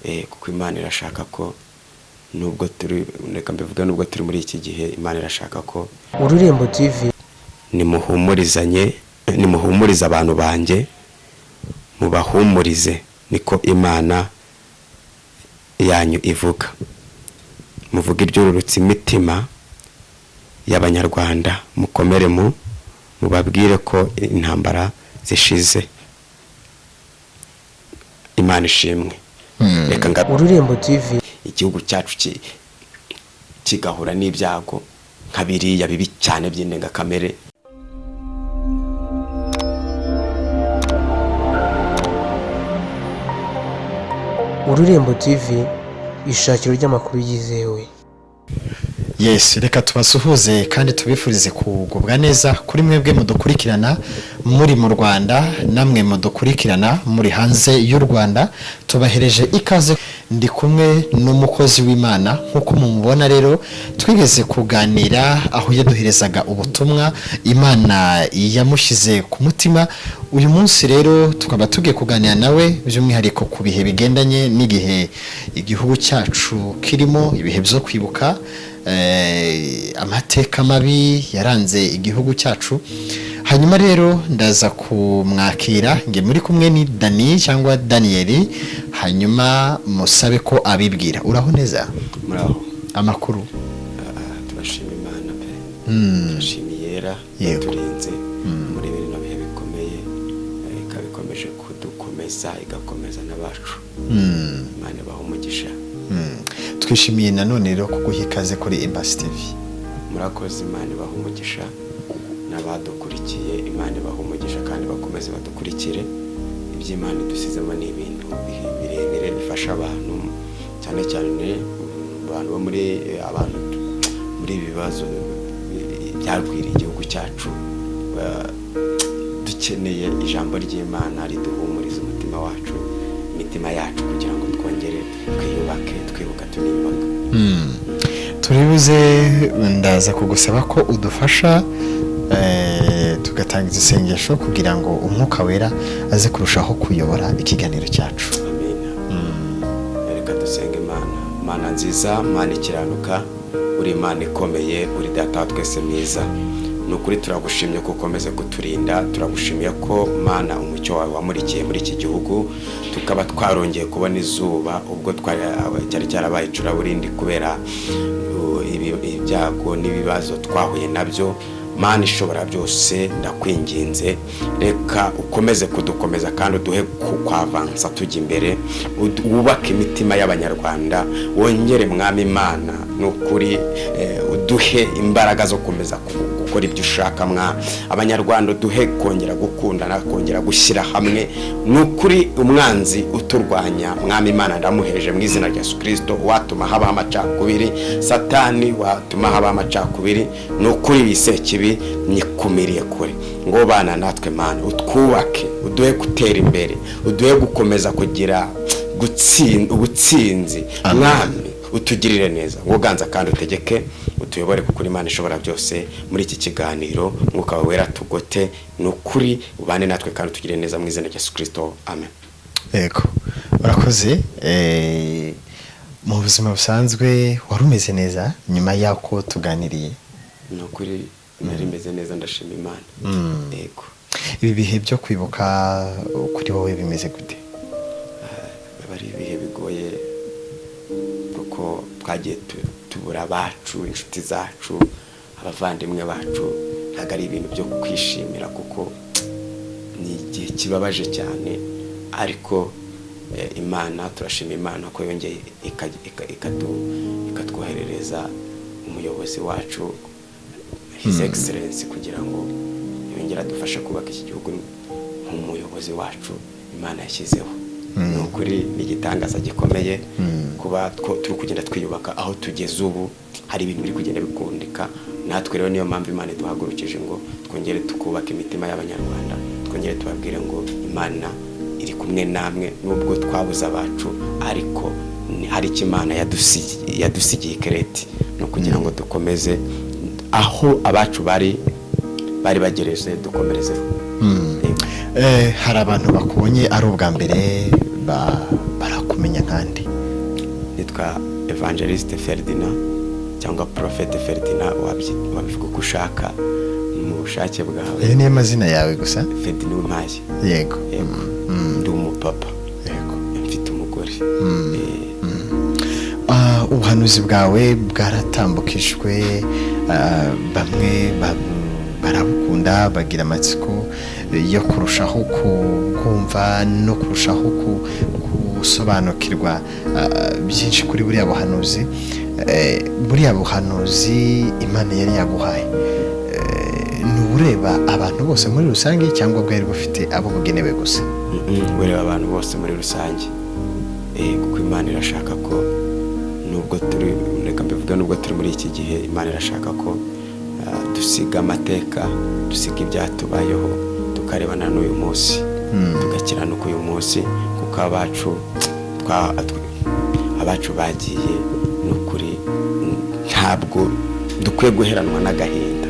Kuko Imana irashaka ko nubwo turi, reka mbivuge, nubwo turi muri iki gihe, Imana irashaka ko Ururembo TV. Nimuhumurizanye, nimuhumurize abantu banjye, mubahumurize, niko Imana yanyu ivuga. Muvuge ibyururutse imitima y'Abanyarwanda, mukomere, mubabwire ko intambara zishize. Imana ishimwe. Reka nga Ururembo TV. Igihugu cyacu kigahura n'ibyago nka biriya bibi cyane by'indengakamere. Ururembo TV, ishakiro ry'amakuru yizewe. Yes, reka tubasuhuze kandi tubifurize kugubwa neza kuri mwebwe mudukurikirana muri mu Rwanda, namwe mudukurikirana muri hanze y'u Rwanda. Tubahereje ikaze. Ndi kumwe n'umukozi w'Imana nk'uko mumubona. Rero twigeze kuganira aho yaduherezaga ubutumwa Imana yamushyize ku mutima. Uyu munsi rero tukaba tugiye kuganira nawe by'umwihariko ku bihe bigendanye n'igihe igihugu cyacu kirimo, ibihe byo kwibuka amateka mabi yaranze igihugu cyacu. Hanyuma rero ndaza kumwakira. Nge muri kumwe ni Dani cyangwa Daniyeli, hanyuma musabe ko abibwira. Uraho neza? Muraho. Amakuru? Ah, turashima Imana pe. Turashima Iyera turinze muri bino bihe bikomeye, ikaba ikomeje kudukomeza, igakomeza n'abacu. Imana ibaha umugisha. Twishimiye nanone rero kuguha ikaze kuri Embassy TV. Murakoze, Imana ibaha umugisha. N'abadukurikiye, Imana ibaha umugisha kandi bakomeze badukurikire. Iby'Imana idusizemo ni ibintu birebire bifasha abantu, cyane cyane abantu bo muri abantu muri ibi bibazo byagwiriye igihugu cyacu. Dukeneye ijambo ry'Imana riduhumuriza umutima wacu, imitima yacu, kugira ngo twongere twiyubake, twibuka tuniyubaka. Turibuze, ndaza kugusaba ko udufasha tugatanga isengesho kugira ngo Umwuka Wera aze kurushaho kuyobora ikiganiro cyacu. Amina. Reka dusenge Imana. Mana nziza, Mana ikiranuka, uri Imana ikomeye, uri Data wa twese mwiza. Ni ukuri turagushimye ko ukomeze kuturinda. Turagushimiye ko, Mana, umucyo wawe wamurikiye muri iki gihugu, tukaba twarongeye kubona izuba ubwo twari cyari cyarabaye icuraburindi kubera ibyago n'ibibazo twahuye nabyo. Mana ishobora byose, ndakwinginze, reka ukomeze kudukomeza kandi uduhe kwavansa tujya imbere, wubake imitima y'Abanyarwanda, wongere, Mwami Imana, ni ukuri uduhe imbaraga zo gukomeza gukora ibyo ushaka. Mwa Abanyarwanda, uduhe kongera gukundana, kongera gushyira hamwe. Ni ukuri umwanzi uturwanya, Mwami Imana, ndamuheje mu izina rya Yesu Kirisito. Watuma habaho amacakubiri, Satani watuma habaho amacakubiri, ni ukuri bisekibi nyikumiriye kure. Ngo bana natwe, Mana, utwubake, uduhe gutera imbere, uduhe gukomeza kugira ubutsinzi. Mwami, utugirire neza, ngo ganza kandi utegeke, utuyobore, kuko uri Imana ishobora byose. Muri iki kiganiro, Mwuka wawe Wera tugote, ni ukuri ubane natwe kandi utugirire neza, mu izina rya Yesu Kirisito, amen. Yego, urakoze. Mu buzima busanzwe wari umeze neza nyuma y'uko tuganiriye? Ni ukuri nari meze neza, ndashima Imana, yego. Ibi bihe byo kwibuka kuri wowe bimeze gute? Biba ari ibihe bigoye kuko twagiye tubura abacu, inshuti zacu, abavandimwe bacu. Ntabwo ari ibintu byo kwishimira kuko ni igihe kibabaje cyane, ariko Imana, turashima Imana ko yongeye ikatwoherereza umuyobozi wacu, His Excellence, kugira ngo yongere adufashe kubaka iki gihugu nk'umuyobozi wacu Imana yashyizeho. Ni ukuri ni igitangaza gikomeye kuba turi kugenda twiyubaka aho tugeze ubu. Hari ibintu biri kugenda bikundika natwe. Rero niyo mpamvu Imana iduhagurukije ngo twongere tukubake imitima y'Abanyarwanda, twongere tubabwire ngo Imana iri kumwe namwe. Nubwo twabuze abacu, ariko hari icyo Imana yadusigiye ikereti, ni ukugira ngo dukomeze aho abacu bari bagereje, dukomerezeho. Yego. Hari abantu bakubonye ari ubwa mbere, barakumenya nkande? Nitwa Evangeliste Ferdinand cyangwa Prophète Ferdinand, wabivuga uko ushaka, mu bushake bwawe. Ayo niyo mazina yawe gusa? Ferdinand Umpaye. Yego. Yego, ndi umupapa. Mfite umugore. Ubuhanuzi bwawe bwaratambukijwe, bamwe barabukunda, bagira amatsiko yo kurushaho kumva no kurushaho gusobanukirwa byinshi kuri buriya buhanuzi. Buriya buhanuzi Imana yari yaguhaye, ni ubureba abantu bose muri rusange cyangwa bwari bufite abo bugenewe gusa? Bureba abantu bose muri rusange, kuko Imana irashaka ko nubwo turi, reka mbivuge, nubwo turi muri iki gihe, Imana irashaka ko dusiga amateka, dusiga ibyatubayeho, tukarebana n'uyu munsi, tugakiranuka uyu munsi, kuko abacu bagiye. Ni ukuri ntabwo dukwiye guheranwa n'agahinda,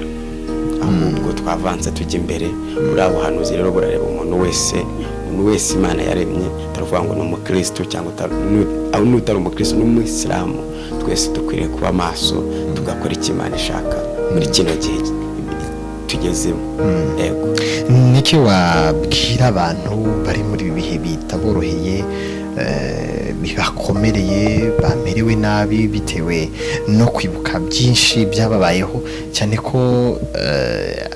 ahubwo twavanze tujya imbere. Buriya buhanuzi rero burareba umuntu wese, umuntu wese Imana yaremye. Turavuga ngo ni umukirisitu cyangwa aho n'utari umukirisitu n'umuyisilamu, twese dukwiriye kuba maso, tugakora icyo Imana ishaka muri kino gihe tugezemo. Yego. Niki wabwira abantu bari muri ibi bihe bitaboroheye, bibakomereye, bamerewe nabi bitewe no kwibuka byinshi byababayeho, cyane ko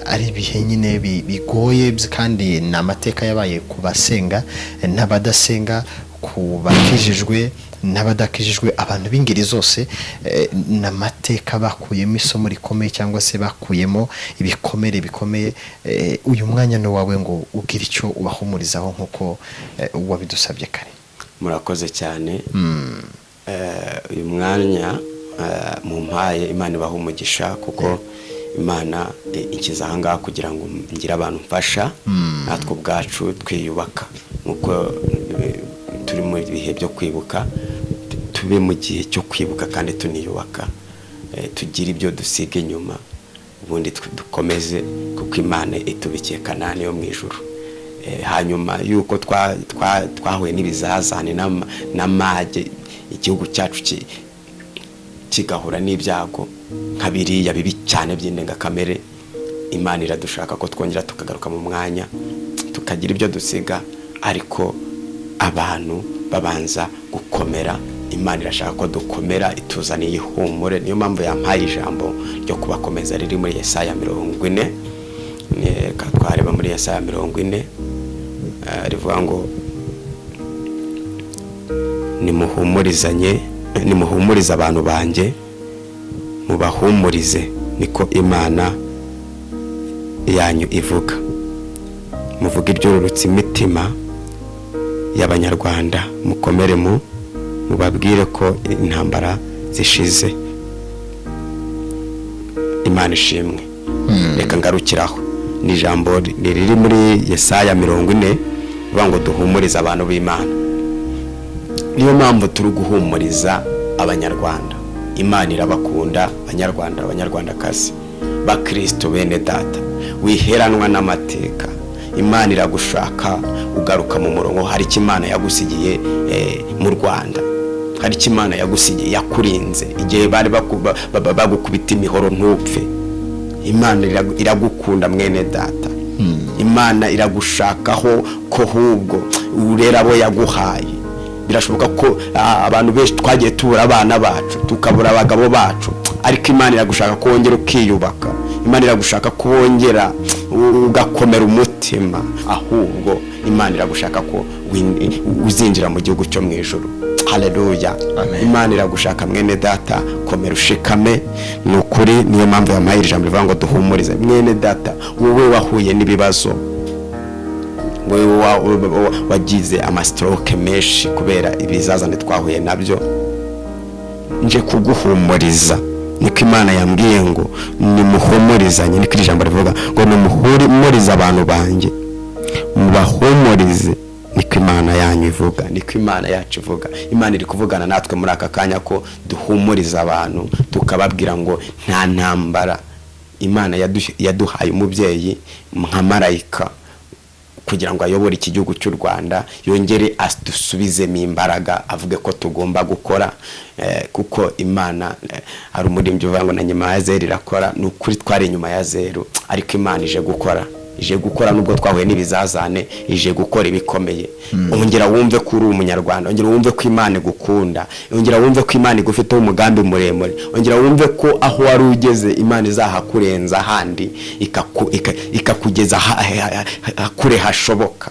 ari ibihe nyine bigoye, kandi ni amateka yabaye ku basenga n'abadasenga, ku bakijijwe n'abadakijijwe, abantu b'ingeri zose, ni amateka bakuyemo isomo rikomeye cyangwa se bakuyemo ibikomere bikomeye. Uyu mwanya ni uwawe ngo ugire icyo ubahumurizaho nk'uko wabidusabye kare. Murakoze cyane. Uyu mwanya mumpaye, Imana ibaha umugisha, kuko Imana inkiza aha ngaha kugira ngo ngire abantu mfasha, natwe ubwacu twiyubaka. Nk'uko turi mu bihe byo kwibuka, tube mu gihe cyo kwibuka kandi tuniyubaka, tugire ibyo dusiga inyuma, ubundi dukomeze, kuko Imana itubikiye Kanani yo mu ijuru. Hanyuma yuko twahuye n'ibizazane n'amage, igihugu cyacu kigahura n'ibyago nka biriya bibi cyane by'indengakamere, Imana iradushaka ko twongera tukagaruka mu mwanya, tukagira ibyo dusiga, ariko abantu babanza gukomera. Imana irashaka ko dukomera, ituzaniye ihumure. Niyo mpamvu yampaye ijambo ryo kubakomeza riri muri Yesaya 40. Reka twareba muri Yesaya 40, rivuga ngo: "Nimuhumurizanye, nimuhumurize abantu banjye, mubahumurize, niko Imana yanyu ivuga. Muvuge ibyururutse imitima y'Abanyarwanda, mukomere, mubabwire ko intambara zishize." Imana ishimwe. Reka ngarukiraho. Ni ijambo riri muri Yesaya 40, rivuga ngo duhumurize abantu b'Imana. Niyo mpamvu turi guhumuriza Abanyarwanda. Imana irabakunda, Abanyarwanda, Abanyarwandakazi, Bakristo bene data. Wiheranwa n'amateka. Imana iragushaka ugaruka mu murongo. Hari icyo Imana yagusigiye mu Rwanda, hari icyo Imana yagusigiye, yakurinze igihe bari bagukubita imihoro ntupfe. Imana iragukunda, mwene data. Imana iragushakaho ko ahubwo urera abo yaguhaye. Birashoboka ko abantu benshi twagiye tubura abana bacu, tukabura abagabo bacu, ariko Imana iragushaka ko wongera ukiyubaka. Imana iragushaka ko wongera ugakomera umutima. Ahubwo Imana iragushaka ko uzinjira mu gihugu cyo mu ijuru. Haleluya! Amen. Imana iragushaka, mwene data. Komera, ushikame. Ni ukuri, niyo mpamvu yampaye iri jambo rivuga ngo duhumurize. Mwene data, wowe wahuye n'ibibazo, wowe wagize amastroke menshi kubera ibizazane twahuye nabyo, nje kuguhumuriza. Niko Imana yambwiye ngo nimuhumurizanye. Niko iri jambo rivuga ngo: "Nimuhumurize abantu banjye, mubahumurize, niko Imana yanyu ivuga." Niko Imana yacu ivuga. Imana iri kuvugana natwe muri aka kanya ko duhumuriza abantu, tukababwira ngo nta ntambara. Imana yaduhaye umubyeyi nka marayika. kugira ngo ayobore iki gihugu cy'u Rwanda, yongere adusubizemo imbaraga, avuge ko tugomba gukora, kuko Imana, hari umuririmbyi uvuga ngo na nyuma ya zeru irakora. Ni ukuri, twari inyuma ya zeru, ariko Imana ije gukora, ije gukora. Nubwo twahuye n'ibizazane, ije gukora ibikomeye. Ongera wumve ko uri Umunyarwanda, ongera wumve ko Imana igukunda, ongera wumve ko Imana igufiteho umugambi muremure, ongera wumve ko aho wari ugeze Imana izahakurenza ahandi, ikakugeza kure hashoboka.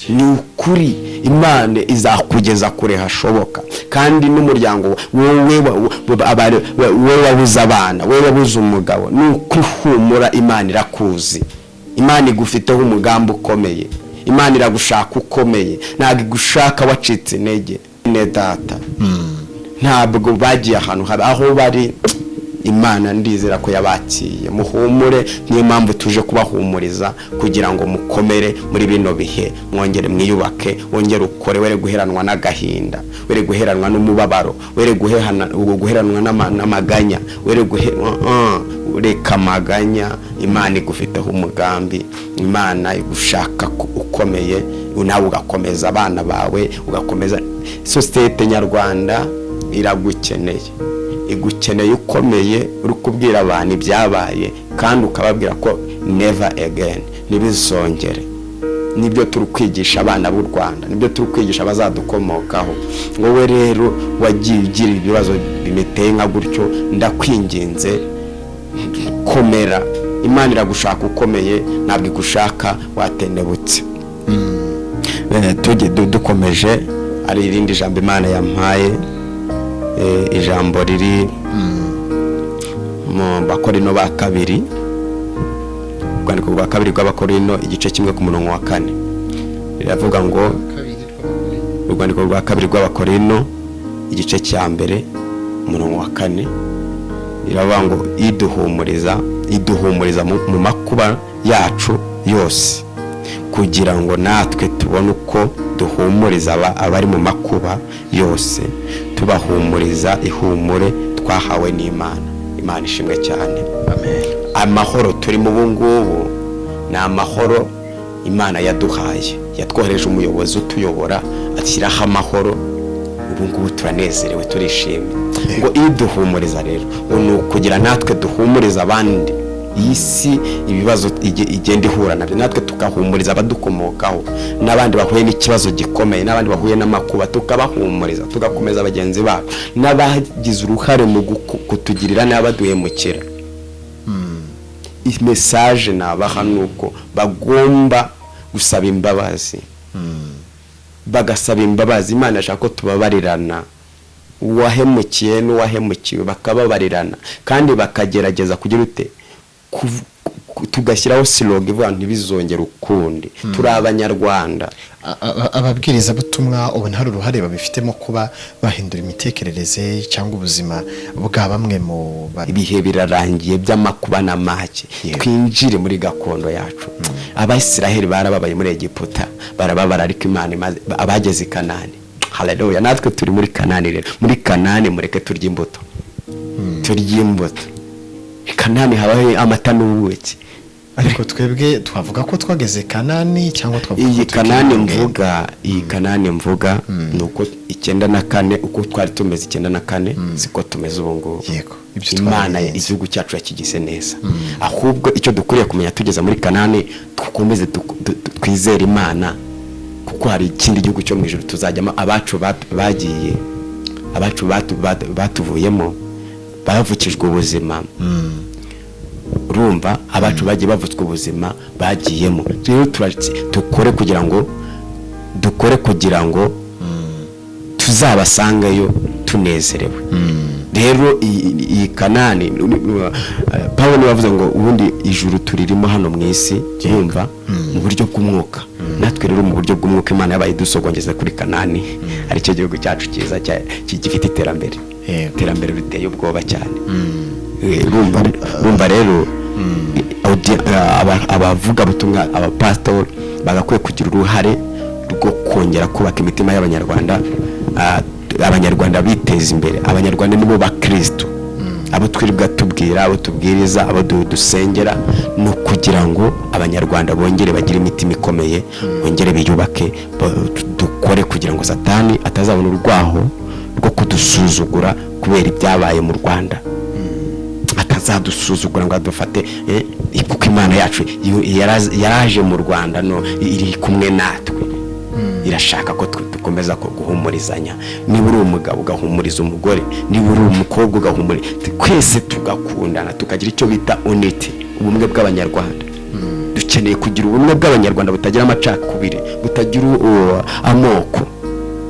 Ni ukuri, Imana izakugeza kure hashoboka. Kandi n'umuryango wowe wowe wabuze abana, wowe wabuze umugabo, ni ukwihumura. Imana irakuzi, Imana igufiteho umugambi ukomeye, Imana iragushaka ukomeye, ntabwo igushaka wacitse intege. Ne data, ntabwo bagiye ahantu habi, aho bari Imana ndizera ko yabakiye. Muhumure, niyo mpamvu tuje kubahumuriza kugira ngo mukomere muri bino bihe, mwongere mwiyubake, wongere ukore, were guheranwa n'agahinda, were guheranwa n'umubabaro, were guheranwa n'amaganya, were reka amaganya. Imana igufiteho umugambi, Imana igushaka ko ukomeye, nawe ugakomeza abana bawe, ugakomeza sosiyete nyarwanda. Iragukeneye, igukeneye ukomeye, uri kubwira abantu ibyabaye kandi ukababwira ko never again, ntibizongere. Nibyo turi kwigisha abana b'u Rwanda, nibyo turi kwigisha abazadukomokaho. Wowe rero wagiye ugira ibibazo bimeteye nka gutyo, ndakwinginze, komera. Imana iragushaka ukomeye, ntabwo igushaka watenebutse. Tujye dukomeje, hari irindi jambo Imana yampaye, ijambo riri mu Bakorino ba kabiri, urwandiko rwa kabiri rw'Abakorino, igice 1 ku murongo wa 4, riravuga ngo, urwandiko rwa kabiri rw'Abakorino, igice cya 1, umurongo wa 4, riravuga ngo: "Iduhumuriza, iduhumuriza mu makuba yacu yose, kugira ngo natwe tubone uko duhumuriza abari mu makuba yose, tubahumuriza ihumure twahawe n'Imana." Imana ishimwe cyane. Amen. Amahoro turimo ubu ngubu ni amahoro Imana yaduhaye. Yatwohereje umuyobozi utuyobora, ashyiraho amahoro. Ubu ngubu turanezerewe, turishimye. Ngo iduhumuriza rero, ngo ni ukugira natwe duhumuriza abandi. Iyi si ibibazo igenda ihura nabyo, natwe tugahumuriza abadukomokaho n'abandi bahuye n'ikibazo gikomeye, n'abandi bahuye n'amakuba, tukabahumuriza, tugakomeza bagenzi bacu n'abagize uruhare mu kutugirira n'abaduhemukira. Message nabaha ni uko bagomba gusaba imbabazi, bagasaba imbabazi. Imana ashaka ko tubabarirana, uwahemukiye n'uwahemukiwe bakababarirana, kandi bakagerageza kugira ute, tugashyiraho slogan ivuga ntibizongere ukundi, turi Abanyarwanda. Ababwirizabutumwa ubona hari uruhare babifitemo kuba bahindura imitekerereze cyangwa ubuzima bwa bamwe mu Ibihe birarangiye by'amakuba n'amake. Twinjire muri gakondo yacu. Abayisiraheli barababaye muri Egiputa, barababara, ariko Imana imaze abageze i Kanani. Haleluya! Natwe turi muri Kanani rero. Muri Kanani mureke turye imbuto, turye imbuto. I Kanani habaho amata n'ubuki. Ariko twebwe twavuga ko twageze Kanani cyangwa twavuga Iyi ko tukiri Kanani mu rugendo? mvuga, iyi Kanani mvuga ni uko 94, uko twari tumeze 94 siko tumeze ubu ngubu. Yego, ibyo Imana twarabirenze. igihugu cyacu yakigize neza. Ahubwo icyo dukwiriye kumenya, tugeze muri Kanani, dukomeze twizere Imana, kuko hari ikindi gihugu cyo mu ijuru tuzajyamo. Abacu bagiye, abacu batuvuyemo bavukijwe ubuzima. Urumva, abacu bagiye bavutswa ubuzima, bagiyemo. Rero dukore kugira ngo, dukore kugira ngo tuzabasangeyo tunezerewe. Rero iyi Kanani, Pawulo niwe wavuze ngo ubundi ijuru turirimo hano mu isi, yumva mu buryo bw'umwuka. Natwe rero mu buryo bw'umwuka Imana yabaye idusogongeza kuri Kanani, aricyo gihugu cyacu cyiza gifite iterambere, iterambere riteye ubwoba cyane. Urumva rero, abavugabutumwa, abapasitori bagakwiye kugira uruhare rwo kongera kubaka imitima y'Abanyarwanda, Abanyarwanda biteza imbere. Abanyarwanda nibo bakristo. Abo twirirwa tubwira, abo tubwiriza, abo dusengera, ni ukugira ngo Abanyarwanda bongere bagire imitima ikomeye, bongere biyubake, dukore kugira ngo Satani atazabona urwaho rwo kudusuzugura kubera ibyabaye mu Rwanda, atazadusuzugura ngo adufate, kuko Imana yacu yaraje mu Rwanda, no iri kumwe natwe, irashaka ko dukomeza guhumurizanya. Niba uri umugabo ugahumuriza umugore, niba uri umukobwa ugahumuriza, twese tugakundana, tukagira icyo bita unity, ubumwe bw'Abanyarwanda. Dukeneye kugira ubumwe bw'Abanyarwanda butagira amacakubiri, butagira amoko.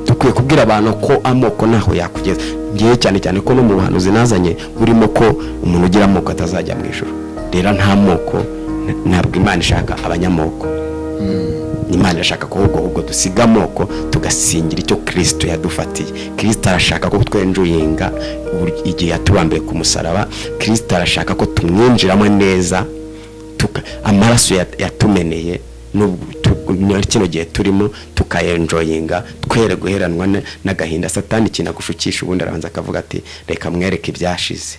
Dukwiye kubwira abantu ko amoko ntaho yakugeza. Ngewe cyane cyane ko no mu buhanuzi nazanye burimo ko umuntu ugira amoko atazajya mu ijuru. Rero nta moko, ntabwo Imana ishaka abanyamoko. Imana irashaka ko ahubwo dusiga amoko, tugasingira icyo Kirisito yadufatiye. Kirisito arashaka ko twenjoyinga igihe yatubambiye ku musaraba. Kirisito arashaka ko tumwinjiramo neza, amaraso yatumeneye muri kino gihe turimo tukayenjoyinga, twere guheranwa n'agahinda. Satani ikintu agushukisha, ubundi arabanza akavuga ati: "Reka mwereke ibyashize."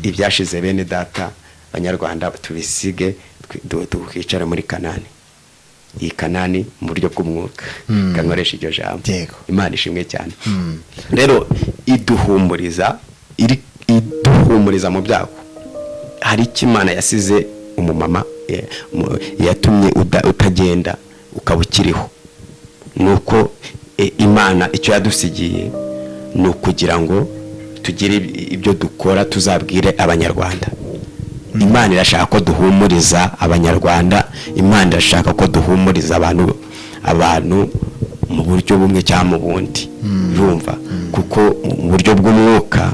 Ibyashize, bene data Banyarwanda, tubisige, twicare muri Kanani. Iyi Kanani mu buryo bw'umwuka, kankoresha iryo jambo. Imana ishimwe cyane. Rero iduhumuriza, iri iduhumuriza mu byago. Hari icyo Imana yasize umumama, yatumye utagenda ukaba ukiriho, ni uko Imana icyo yadusigiye ni ukugira ngo tugire ibyo dukora, tuzabwire Abanyarwanda. Imana irashaka ko duhumuriza Abanyarwanda. Imana irashaka ko duhumuriza abantu mu buryo bumwe cyangwa mu bundi, urumva, kuko mu buryo bw'umwuka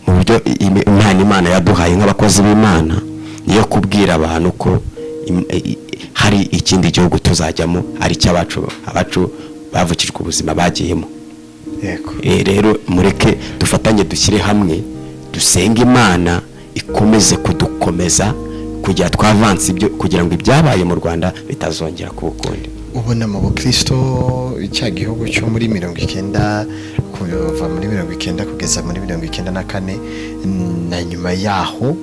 mu buryo Imana yaduhaye nk'abakozi b'Imana niyo kubwira abantu ko hari ikindi gihugu tuzajyamo, ari icy'abacu, abacu bavukijwe ubuzima bagiyemo. Rero mureke dufatanye, dushyire hamwe, dusenge Imana ikomeze kudukomeza kugira twavanse ibyo, kugira ngo ibyabaye mu Rwanda bitazongera kuba ukundi. Ubona mu bukristo cya gihugu cyo muri 90, kuva muri 90 kugeza muri 94 na nyuma yaho,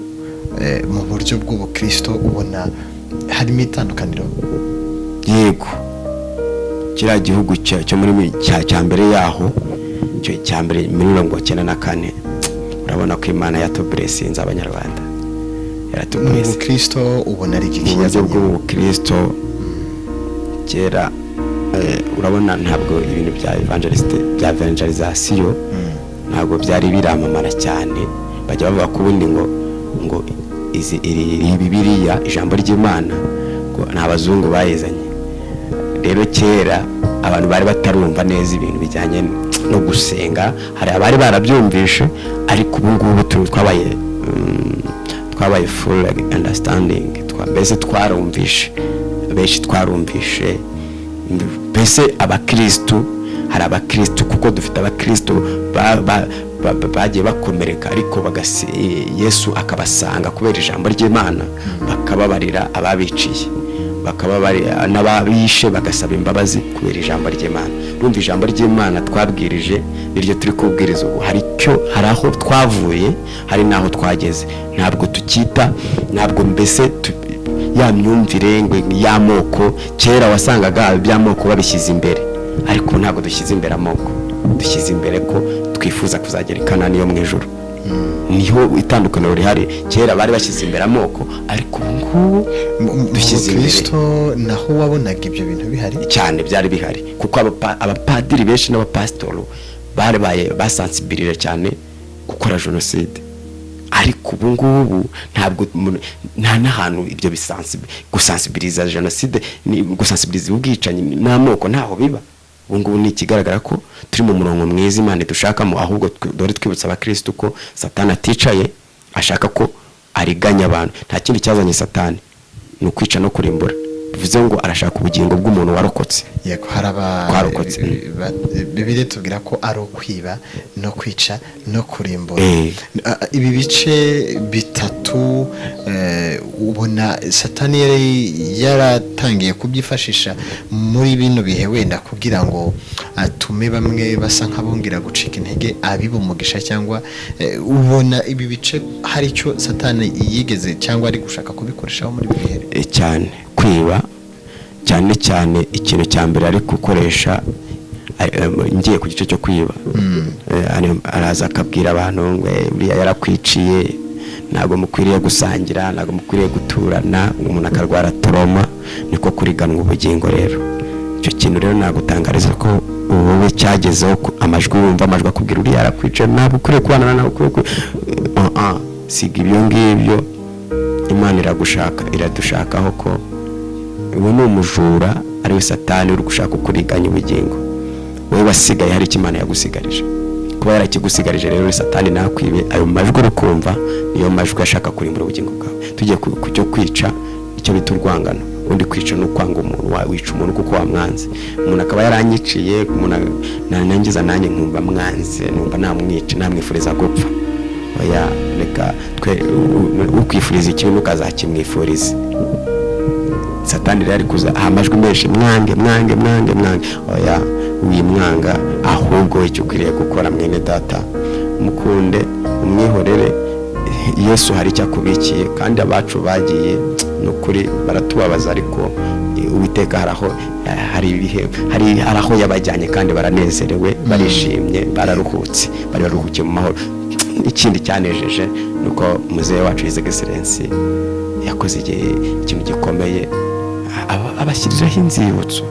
mu buryo bw'ubukristo ubona harimo itandukaniro? Yego, kiriya gihugu cyo muri cya mbere yaho, cyo cya mbere muri 94, urabona ko Imana yatublessinze Abanyarwanda. Mu Yaratublessinze. bukristo ubona ari iki Mu buryo yazanye? bw'ubukristo kera, urabona ntabwo ibintu bya evangeliste, bya evangelisation, ntabwo byari biramamara cyane. Bajya bavuga ko ubundi ngo izi iri Bibiliya, ijambo ry'Imana, ngo ni abazungu bayizanye. Rero kera abantu bari batarumva neza ibintu bijyanye no gusenga. Hari abari barabyumvishe, ariko ubu ngubu twabaye full understanding. Mbese twarumvishe, benshi twarumvishe. Mbese abakirisitu, hari abakirisitu, kuko dufite abakirisitu bagiye bakomereka, ariko Yesu akabasanga kubera ijambo ry'Imana, bakababarira ababiciye, bakababarira n'ababishe, bagasaba imbabazi kubera ijambo ry'Imana. Urumva, ijambo ry'Imana twabwirije niryo turi kubwiriza ubu. Hari icyo, hari aho twavuye, hari n'aho twageze. Ntabwo tukita, ntabwo mbese ya myumvire ngo y'amoko. Kera wasangaga iby'amoko babishyize imbere, ariko ubu ntabwo dushyize imbere amoko. Dushyize imbere ko twifuza kuzagera i Kanani yo mu ijuru. Niho itandukaniro rihari. Kera bari bashyize imbere amoko, ariko ubu ngubu Mu dushyize imbere bukristo naho wabonaga ibyo bintu bihari? Cyane, byari bihari, kuko abapadiri benshi n'abapasitoro barabaye basansibirira cyane gukora jenoside. Ariko ubu ngubu ntabwo nta n'ahantu ibyo gusansibiriza jenoside, gusansibiriza ubwicanyi n'amoko ntaho biba. Ubu ngubu ni ikigaragara ko turi mu murongo mwiza Imana idushakamo. Ahubwo dore twibutsa abakirisitu ko Satani aticaye, ashaka ko ariganya abantu. Nta kindi cyazanye Satani, ni ukwica no kurimbura. Bivuze ngo arashaka ubugingo bw'umuntu warokotse. Yego, hari aba Twarokotse. Bibiliya tubwira ko ari ukwiba no kwica no kurimbura. Ibi bice bitatu, ubona Satani yari yaratangiye kubyifashisha muri bino bihe, wenda kugira ngo atume bamwe basa nk'abongera gucika intege, abiba umugisha, cyangwa ubona ibi bice hari icyo Satani yigeze cyangwa ari gushaka kubikoreshaho muri ibi bihe? Cyane kwiba, cyane cyane ikintu cya mbere ari gukoresha, ngiye ku gice cyo kwiba. Araza akabwira abantu ngo "Uriya yarakwiciye, ntabwo mukwiriye gusangira, ntabwo mukwiriye guturana." Umuntu akarwara trauma, niko kuriganwa ubugingo. Rero icyo kintu rero nagutangariza ko wowe cyagezeho, ko amajwi wumva, amajwi akubwira uriya yarakwiciye, ntabwo ukwiriye kubana, ntabwo ukwiriye ah, ah, siga ibyo ngibyo. Imana iragushaka, iradushakaho ko uwo ni umujura, ariwe Satani, uri gushaka kuriganya ubugingo. Wowe wasigaye, hari icyo Imana yagusigarije. Kuba yarakigusigarije rero, Satani ntakwibe. Ayo majwi uri kumva niyo majwi ashaka kurimbura ubugingo bwawe. Tugiye ku cyo kwica, icyo bita urwangano. Ubundi kwica ni ukwanga umuntu, wica umuntu kuko wamwanze. Umuntu akaba yaranyiciye, umuntu nangiza nanjye nkumva mwanze, numva namwica, namwifuriza gupfa. Oya, reka twe ukwifuriza ikibi ntukazakimwifurize. Satani rero ari kuza aha amajwi menshi: mwange, mwange, mwange, mwange. Oya, wimwanga. Ahubwo icyo ukwiriye gukora, mwene data, mukunde, umwihorere. Yesu hari icyo akubikiye. Kandi abacu bagiye, ni ukuri baratubabaza, ariko Uwiteka hari aho, hari ibihe, hari aho yabajyanye, kandi baranezerewe, barishimye, bararuhutse, bari baruhukiye mu mahoro. Ikindi cyanejeje ni uko muzehe wacu His Excellency yakoze ikintu gikomeye, abashyiriraho inzibutso.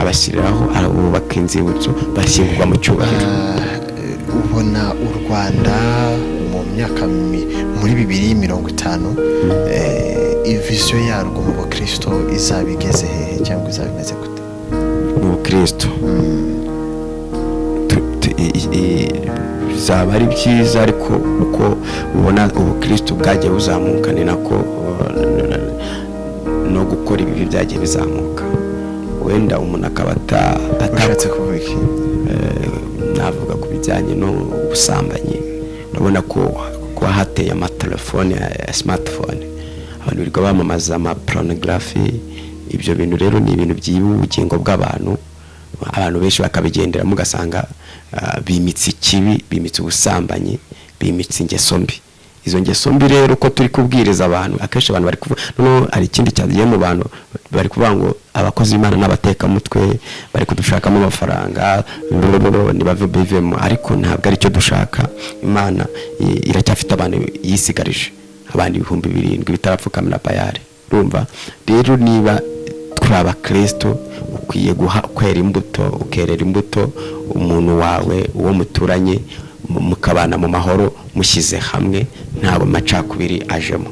Abashyiriraho, arabubaka inzibutso, bashyingurwa mu cyubahiro. Ubona u Rwanda mu myaka muri 2050, vision yarwo mu bukristo izaba igeze hehe cyangwa izaba imeze gute? Mu bukristo bizaba ari byiza, ariko uko ubona ubukristo bwagiye buzamuka ni nako no gukora ibibi byagiye bizamuka. Wenda umuntu akaba Ushatse kuvuga iki? Navuga ku bijyanye n'ubusambanyi. Urabona ko kuba hateye amatelefone ya smartphone, abantu birirwa bamamaza amapornography. Ibyo bintu rero ni ibintu byiba ubugingo bw'abantu, abantu benshi bakabigenderamo, ugasanga bimitse ikibi, bimitse ubusambanyi, bimitse ingeso mbi. Izo ngeso mbi rero, ko turi kubwiriza abantu, akenshi abantu bari kuvuga, noneho hari ikindi cyagiye mu bantu, bari kuvuga ngo abakozi b'Imana n'abatekamutwe, bari kudushakamo amafaranga, ntibave, bivemo. Ariko ntabwo aricyo dushaka. Imana iracyafite abantu yisigarije, abantu 7000 bitarapfukamira Bayari. Urumva rero, niba turi abakristo, ukwiye guha kwera imbuto, ukerera imbuto umuntu wawe, uwo muturanye, mukabana mu mahoro, mushyize hamwe, ntabwo macakubiri ajemo.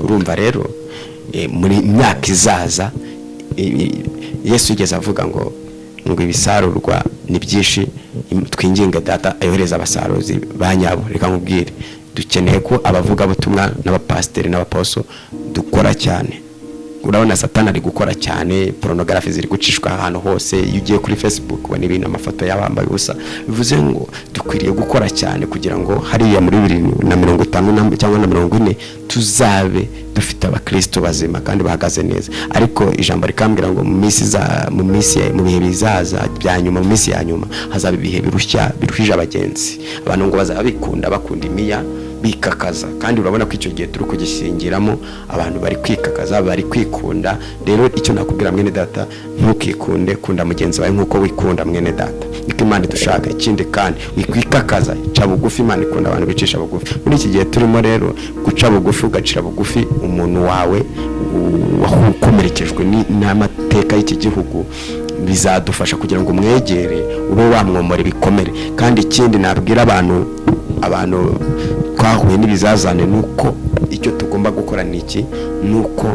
Urumva rero, muri myaka izaza, Yesu yigeze avuga ngo ibisarurwa ni byinshi, twinginge Data ayohereza abasaruzi ba nyabo. Reka nkubwire, dukeneye ko abavugabutumwa n'abapasiteri n'abaposo dukora cyane. Urabona Satani ari gukora cyane, pornography ziri gucishwa ahantu hose. Iyo ugiye kuri Facebook ubona ibintu, amafoto y'abambaye ubusa. Bivuze ngo dukwiriye gukora cyane kugira ngo hariya muri 2050 cyangwa na 40 tuzabe dufite abakristo bazima kandi bahagaze neza. Ariko ijambo rikambwira ngo mu minsi za mu minsi mu bihe bizaza bya nyuma, mu minsi ya nyuma, hazaba ibihe birushya, biruhije abagenzi. Abantu ngo bazaba bikunda, bakunda imiya, bikakaza. Kandi urabona ko icyo gihe turi kugishyingiramo, abantu bari kwikakaza, bari kwikunda. Rero icyo nakubwira, mwene data, ntukikunde, kunda mugenzi wawe nk'uko wikunda. Mwene data, niko Imana idushaka. Ikindi kandi, wikwikakaza, ca bugufi. Imana ikunda abantu bicisha bugufi. Muri iki gihe turimo rero, guca bugufi, ugacira bugufi umuntu wawe wakomerekejwe n'amateka y'iki gihugu, bizadufasha kugira ngo umwegere, ube wamwomora ibikomere. Kandi ikindi nabwira abantu twahuye n'ibizazane, ni uko icyo tugomba gukora ni iki? Ni uko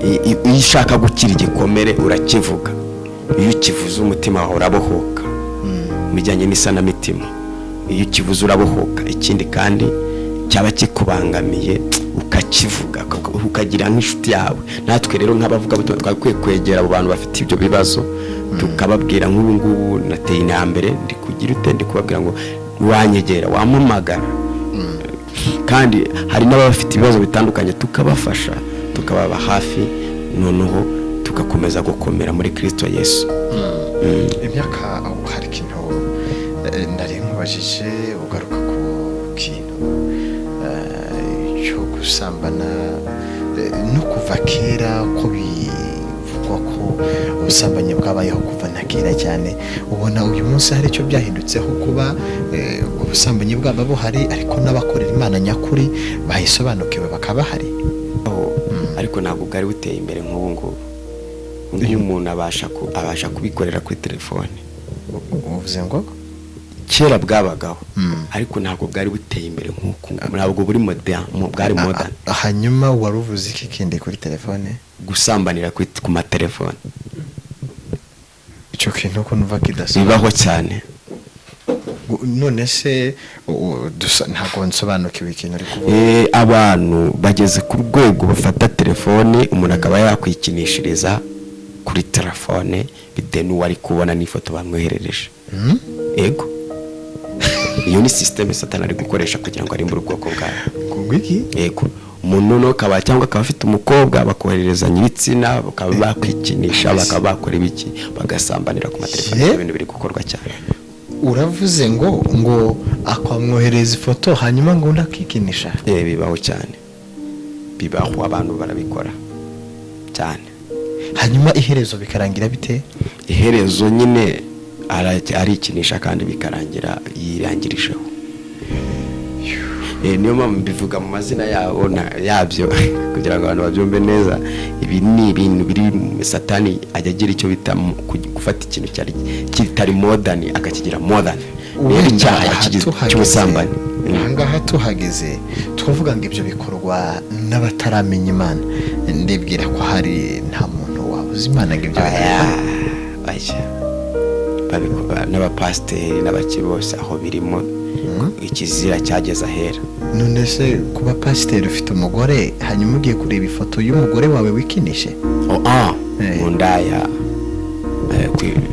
iyo ushaka gukira igikomere urakivuga. Iyo ukivuze umutima wawe urabohoka. Mu bijyanye n'isanamitima, iyo ukivuze urabohoka. Ikindi kandi Cyaba kikubangamiye ukakivuga, ukagira nk'inshuti yawe. Natwe rero nk'abavugabutumwa twakwiye kwegera abo bantu bafite ibyo bibazo, tukababwira. Nk'ubu ngubu nateye intambere, ndi kugira ute, ndi kubabwira ngo wanyegera, wampamagara. Kandi hari n'abafite ibibazo bitandukanye, tukabafasha, tukababa hafi, noneho tugakomeza gukomera muri Kirisito Yesu. Imyaka, hari ikintu nari nkubajije, ugaruka ku kintu cyo gusambana, no kuva kera, ko bivugwa ko ubusambanyi bwabayeho kuva na kera cyane. Ubona uyu munsi hari icyo byahindutseho, kuba ubusambanyi bwaba buhari, ariko n'abakorera Imana nyakuri bayisobanukiwe bakaba bahari? Ariko ntabwo bwari buteye imbere nk'ubu ngubu. Ubu umuntu abasha kubikorera kuri telefone. Uvuze ngo? Kera bwabagaho, ariko ntabwo bwari buteye imbere nk'uku ngubu, ntabwo buri modern, bwari modern. Hanyuma wari uvuze iki kindi kuri telefone? Gusambanira ku matelefone. Icyo kintu ko numva kidasobanutse? Bibaho cyane. None se ntabwo nsobanukiwe ikintu uri kuvuga. Abantu bageze ku rwego bafata telefone, umuntu akaba yakwikinishiriza kuri telefone bitewe n'uwo ari kubona n'ifoto bamwoherereje. Ego, iyo ni système Satani ari gukoresha kugira ngo arimbure ubwoko bwawe. Ngo iki? Yego, umuntu noneho akaba, cyangwa akaba afite umukobwa, bakohererezanya ibitsina, bakaba bakwikinisha, bakaba bakora ibiki, bagasambanira ku matelefone. Ye? Ibyo bintu biri gukorwa cyane. Uravuze ngo akamwohereza ifoto, hanyuma ngo undi akikinisha? Bibaho cyane, bibaho, abantu barabikora cyane. Hanyuma iherezo bikarangira bite? Iherezo nyine arikinisha kandi bikarangira yirangirijeho. Niyo mpamvu mbivuga mu mazina yabo yabyo kugira ngo abantu babyumve neza. Ibi ni ibintu biri Satani ajya agira icyo bita gufata ikintu cyari kitari modern akakigira modern. Rero Wenda icyaha aha yakigize tuhageze- cy'ubusambanyi. Ahangaha tuhageze, twavuga ngo ibyo bikorwa n'abataramenya Imana. Ndibwira ko hari nta muntu wabuze Imana ngo ibyo Oya, bikorwa. Oya. Babikora n'abapasiteri n'abaki bose, aho birimo ikizira cyageze ahera. None se kuba pasiteri, ufite umugore, hanyuma ugiye kureba ifoto y'umugore wawe wikinishe? Oh, ah, mu ndaya.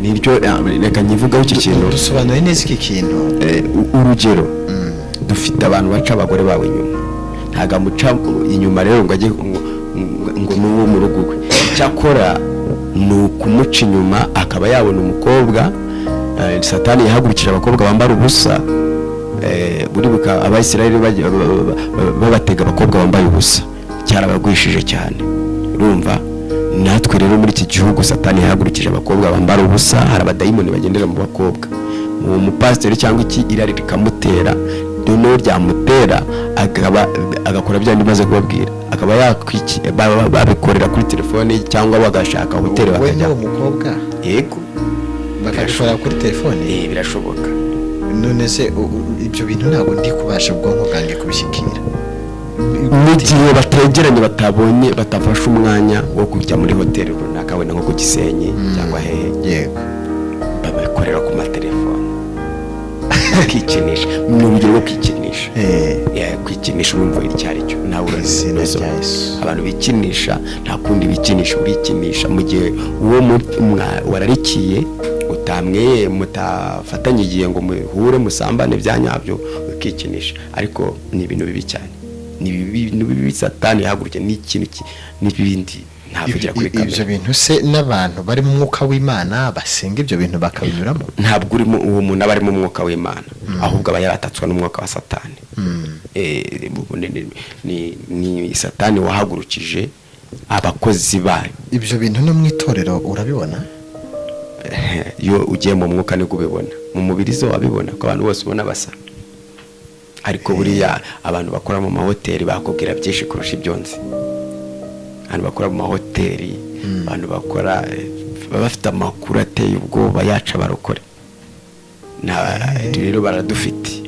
Niryo, reka nyivugaho iki kintu. Dusobanuye neza iki kintu. Urugero dufite abantu baca abagore bawe inyuma. Ntabwo amuca inyuma rero ngo ajye ngo ni uwo mu rugo rwe. Icyakora ni ukumuca inyuma akaba yabona umukobwa. Satani yahagurukije abakobwa bambara ubusa. Buribuka Abayisiraheli babatega abakobwa bambaye ubusa, cyarabagwishije cyane. Urumva natwe rero muri iki gihugu Satani yahagurukije abakobwa bambara ubusa. Hari abadayimoni bagendera mu bakobwa. Uwo mupasiteri cyangwa iki, irari rikamutera, noneho ryamutera akaba agakora bya bindi maze kubabwira, akaba yakwiki babikorera kuri telefone cyangwa bagashaka hoteli We bakajya. n'uwo mukobwa? Yego. Bakabikora kuri telefone? Birashoboka. None se ibyo bintu ntabwo ndi kubasha ubwonko bwanjye kubishyikira. Mu gihe bategeranye, batabonye, batafashe umwanya wo kujya muri hoteli runaka, wenda nko ku Gisenyi cyangwa hehe, babikorera ku matelefone, bakikinisha. Ni urugero rwo kwikinisha. Yeah, kwikinisha urumva icyo ari cyo nawe urazi. Izina Urazi. rya Yesu. Abantu bikinisha, nta kundi bikinisha, urikinisha mu gihe uwo wararikiye utamweye, mutafatanye igihe ngo muhure musambane bya nyabyo, ukikinisha. Ariko ni ibintu bibi cyane, ni ibintu bibi. Satani yahagurukiye n'ikintu n'ibindi ntavugira kuri Ibyo kamera. bintu se n'abantu bari mu mwuka w'Imana basenga, ibyo bintu bakabinyuramo? Ntabwo urimo uwo muntu aba ari mu mwuka w'Imana, ahubwo aba yaratatswe n'umwuka wa Satani. Ni Satani wahagurukije abakozi bayo. Ibyo bintu no mu itorero urabibona? Iyo ugiye mu mwuka nibwo ubibona. Mu mubiri zo wabibona ko abantu bose ubona basa, ariko buriya abantu bakora mu mahoteli bakubwira byinshi kurusha ibyo nzi. Abantu bakora mu mahoteli, abantu bakora, baba bafite amakuru ateye ubwoba yaca abarokore. Rero baradufite.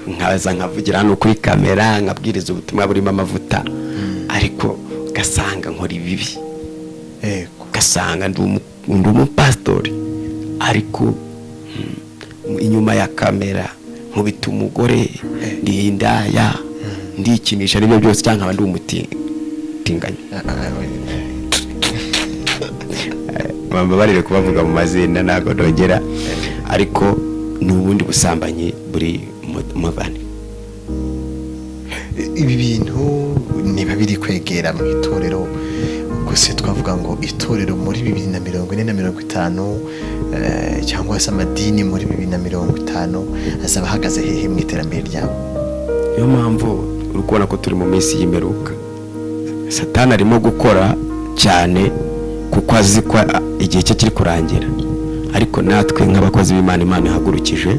Nkaza nkavugira hano kuri kamera, nkabwiriza ubutumwa burimo amavuta, ariko ugasanga nkora ibibi. Ugasanga ndi umupasitori, ariko inyuma ya kamera nkubita umugore, ndi indaya. Ndikinisha n'ibyo byose, cyangwa nkaba ndi umutinganyi. Bambabarire kubavuga mu mazina, ntabwo nongera, ariko ni ubundi busambanyi buri mubane. Ibi bintu niba biri kwegera mu itorero gusa, twavuga ngo itorero muri 2040 na 50, cyangwa se amadini muri 2050 azaba ahagaze hehe mu iterambere ryabo? Niyo mpamvu uri kubona ko turi mu minsi y'imperuka. Satani arimo gukora cyane kuko azi ko igihe cye kiri kurangira. Ariko natwe nk'abakozi b'Imana Imana ihagurukije,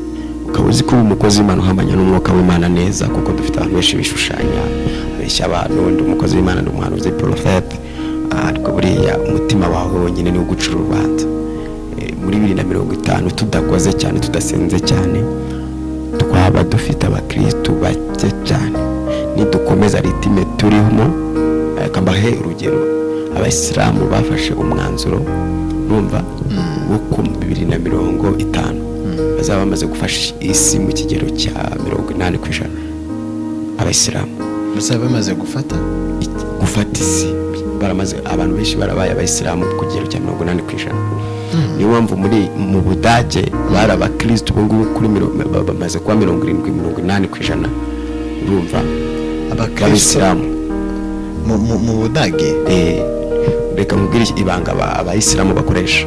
ukaba uzi ko uri umukozi w'Imana uhamanya n'umwuka w'Imana neza, kuko dufite abantu benshi bishushanya, abeshya abantu: "Ndi umukozi w'Imana, ndi umuhanuzi, porofete." Ariko buriya umutima wawe wonyine niwo ugucira urubanza. Muri 2050, tudakoze cyane, tudasenze cyane, twaba dufite abakirisitu bake cyane nidukomeza rythme turimo. Reka mbahe urugero: Abayisilamu bafashe umwanzuro, urumva, wo ku 2050 bazaba bamaze gufasha isi mu kigero cya 80%, abayisilamu. Bazaba bamaze gufata Gufata isi, baramaze, abantu benshi barabaye abayisilamu ku kigero cya 80%. Niyo mpamvu mu Budage bari abakirisitu, ubu ngubu kuri bamaze kuba 70, 80%, urumva, Abakristo b'abayisilamu. Mu Budage? Reka nkubwire ibanga abayisilamu bakoresha,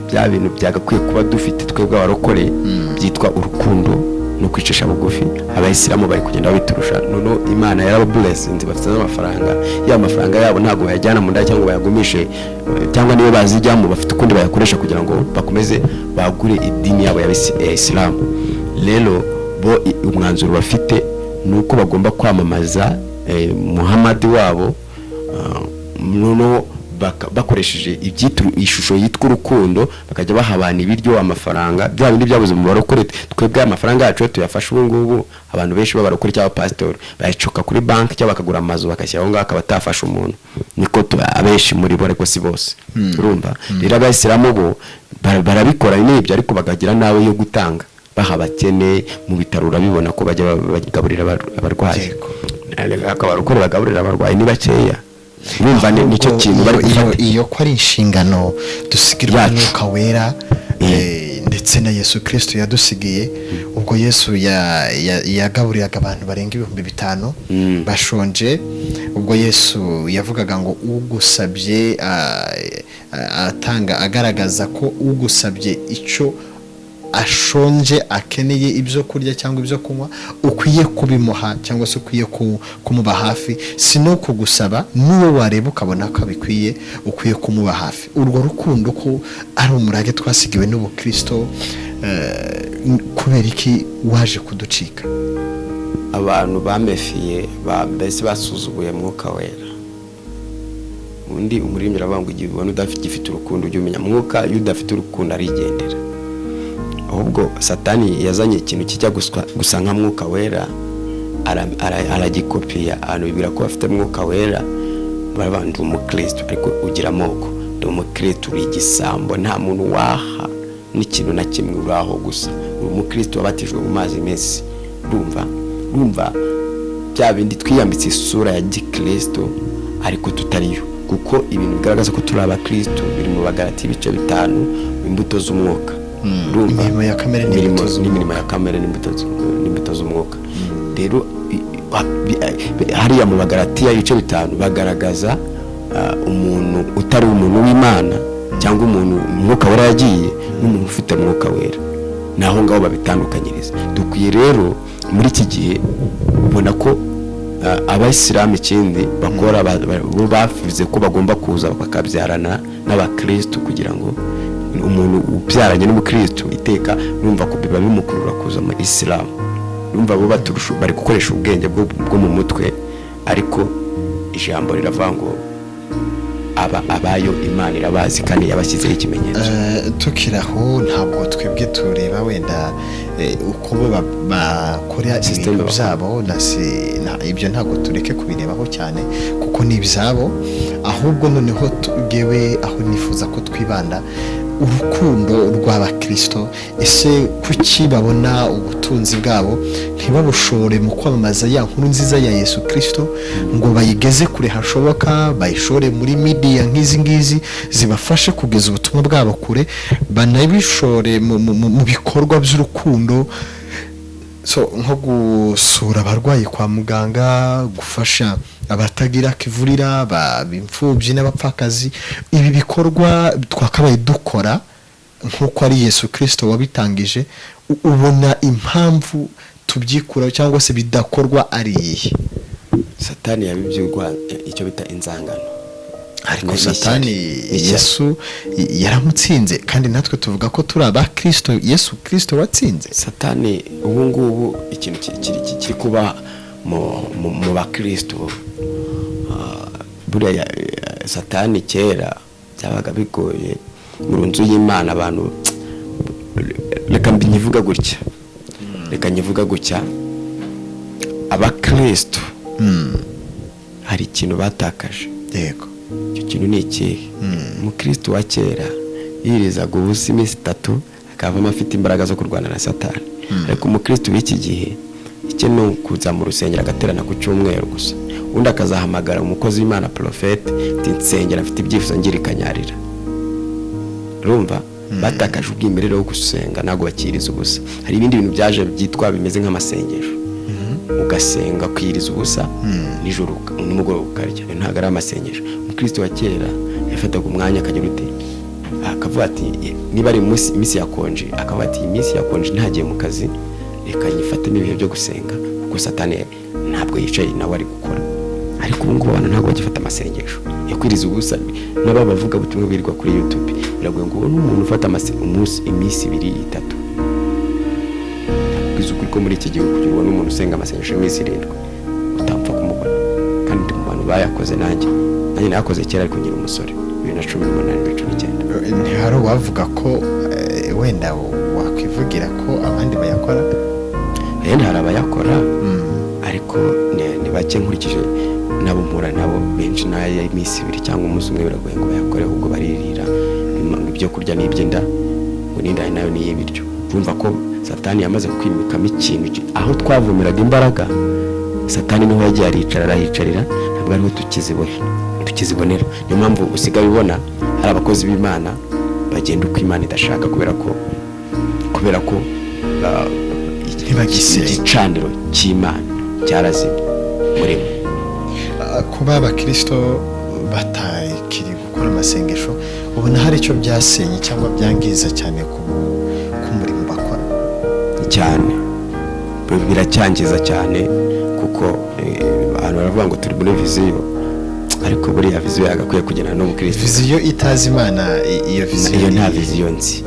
bya bintu byagakwiye kuba dufite twebwe abarokore, byitwa urukundo no kwicisha bugufi. Abayisilamu bari kugenda babiturusha. Noneho Imana yarababuresinze, bafite n'amafaranga. Ya mafaranga yabo ntabwo bayajyana mu ndaya cyangwa bayagumishe, cyangwa niyo bazijyamo bafite ukundi bayakoresha kugira ngo bakomeze bagure idini yabo ya Isilamu. Rero bo umwanzuro bafite ni uko bagomba kwamamaza Muhamadi wabo, noneho bakoresheje ishusho yitwa urukundo, bakajya baha abantu ibiryo, amafaranga, bya bindi byabuze mu barokore. Twebwe amafaranga yacu iyo tuyafashe ubu ngubu, abantu benshi b'abarokore cyangwa pasitori bayacoka kuri banki cyangwa bakagura amazu bakashyira aho ngaho, akaba atafasha umuntu. Niko abenshi muri bo, ariko si bose, urumva. Rero abayisilamu bo barabikora n'ibyo, ariko bakagira n'abo yo gutanga, baha abakene mu bitaro. Urabibona ko bajya bagaburira abarwayi. Abarokore bagaburira abarwayi ni bakeya, urumva. Nicyo Ahubwo kintu bari gufata. Iyo ko ari inshingano dusigirwa Yacu. n'Umwuka Wera, ndetse na Yesu Kirisito yadusigiye, ubwo Yesu yagaburiraga abantu barenga 5000 bashonje, ubwo Yesu yavugaga ngo ugusabye, atanga agaragaza ko ugusabye icyo ashonje, akeneye ibyo kurya cyangwa ibyo kunywa, ukwiye kubimuha cyangwa se ukwiye kumuba hafi. Si no kugusaba, n'uwo wareba ukabona ko abikwiye, ukwiye kumuba hafi. Urwo rukundo ko ari umurage twasigiwe n'ubukristo, kubera iki waje kuducika? Abantu bamefiye, mbese basuzuguye Mwuka Wera. Undi umuririmbyi aravuga ngo igihe ubona udafite urukundo, ujye umenya Mwuka. Iyo udafite urukundo arigendera. Ahubwo Satani yazanye ikintu kijya gusa nka Mwuka Wera, aragikopiya, abantu bibwira ko bafite Mwuka Wera. Baravuga: "Ndi umukristo," ariko ugira amoko. "Ndi umukristo," uri igisambo, nta muntu waha n'ikintu na kimwe, uri aho gusa uri umukristo wabatijwe mu mazi menshi. Urumva bya bindi twiyambitse isura ya gikristo ariko tutariyo, kuko ibintu bigaragaza ko turi abakristo biri mu Bagalati ibice 5, imbuto z'umwuka. Urumva? Imirimo ya kamere Imirimo n'imbuto z'umwuka. N'imirimo ya kamere n'imbuto z'umwuka. Rero hariya mu Bagalatiya ibice 5 bagaragaza umuntu utari umuntu w'Imana cyangwa umuntu Umwuka Wera yagiye n'umuntu ufite Mwuka Wera. Ni aho ngaho babitandukanyiriza. Dukwiye rero muri iki gihe ubona ko abayisilamu ikindi bakora, bo bavuze ko bagomba kuza bakabyarana n'abakirisitu, kugira ngo umuntu ubyaranye n'umukirisitu iteka urumva ko biba bimukurura kuza mu Isilamu. Urumva bo baturusha, bari gukoresha ubwenge bwo mu mutwe, ariko ijambo riravuga ngo aba abayo Imana irabazi kandi yabashyizeho ikimenyetso. Tukiri aho, ntabwo twebwe tureba wenda uko bo bakora System ibintu bakora. byabo ibyo ntabwo tureke kubirebaho cyane kuko ni ibyabo. Ahubwo noneho tugewe aho nifuza ko twibanda. Urukundo rw'abakirisito, ese kuki babona ubutunzi bwabo ntibabushore mu kwamamaza ya nkuru nziza ya Yesu Kirisito, ngo bayigeze kure hashoboka, bayishore muri media nk'izi ngizi zibafashe kugeza ubutumwa bwabo kure, banabishore mu bikorwa by'urukundo, so nko gusura abarwayi kwa muganga, gufasha abatagira kivurira, imfubyi n'abapfakazi? Ibi bikorwa twakabaye dukora nk'uko ari Yesu Kirisito wabitangije, ubona impamvu tubyikura cyangwa se bidakorwa ari iyihe? Satani yabibyurwa icyo bita inzangano. Ariko N'ishyari. Satani N'ishyari. Yesu yaramutsinze, kandi natwe tuvuga ko turi aba Kirisito, Yesu Kirisito watsinze. Satani ubu ngubu ikintu kiri kuba mu bakristo, buriya Satani kera byabaga bigoye mu nzu y'Imana abantu. Reka nyivuga gutya, reka nyivuga gutya: abakristo hari ikintu batakaje. Icyo kintu ni ikihe? Umukristo wa kera yirizaga ubusa iminsi 3, akavamo afite imbaraga zo kurwana na Satani. Ariko umukristo w'iki gihe, icye ni ukuza mu rusengero agaterana ku cyumweru gusa, undi akazahamagara umukozi w'Imana, porofete, ati: "Nsengera, mfite ibyifuzo, ngira ikanyarira." Urumva batakaje ubwimerere wo gusenga, ntabwo bakiriza ubusa. Hari ibindi bintu byaje byitwa bimeze nk'amasengesho, ugasenga ukiriza ubusa nijoro, nimugoroba ukarya. Ayo ntabwo ari amasengesho. Umukristo wa kera yafataga umwanya akagira ute? Akavuga ati niba ari iminsi ya konji, akavuga ati: "Iyi minsi ya konji ntagiye mu kazi, reka nyifatemo ibihe byo gusenga," kuko Satani ntabwo yicaye, nawe ari gukora. Ariko ubu ngubu abantu ntabwo bagifata amasengesho yo kwiriza ubusa. N'aba bavuga ubutumwa birirwa kuri YouTube, biragoye ngo ubone umuntu ufata umunsi, iminsi 2, 3. Ndakubwiza ukuri ko muri iki gihugu, kugira ubone umuntu usenga amasengesho y'iminsi 7, utapfa kumubona. Kandi ndi mu bantu bayakoze. Nanjye nayakoze kera, ariko nkiri umusore, 2018, 2019. Ntihari uwavuga ko wenda wakwivugira ko abandi bayakora? Wenda hari abayakora, ariko ni bake nkurikije nabo mpura nabo. Benshi n'ay'iminsi 2 cyangwa umunsi umwe biragoye ngo bayakore, ahubwo baririra ngo ibyo kurya ni iby'inda, ngo n'inda nayo ni iy'ibiryo. Urumva ko Satani yamaze kwimikamo ikintu aho twavomeraga imbaraga, Satani niho yagiye aricara, arahicarira, ntabwo ariho tukizibonera. Niyo mpamvu usigaye ubona hari abakozi b'Imana bagenda uko Imana idashaka, kubera ko Ntibagisenga. igicaniro cy'Imana cyarazimye muri bo. Kuba abakirisito batakiri gukora amasengesho, ubona hari icyo byasenye cyangwa byangiza cyane ku murimo bakora? Cyane, biracyangiza cyane, kuko abantu baravuga ngo turi muri vision, ariko buriya vision yagakwiye kugendana n'ubukristo. Vision itazi Imana, iyo vision Iyo nta ni- vision nzi,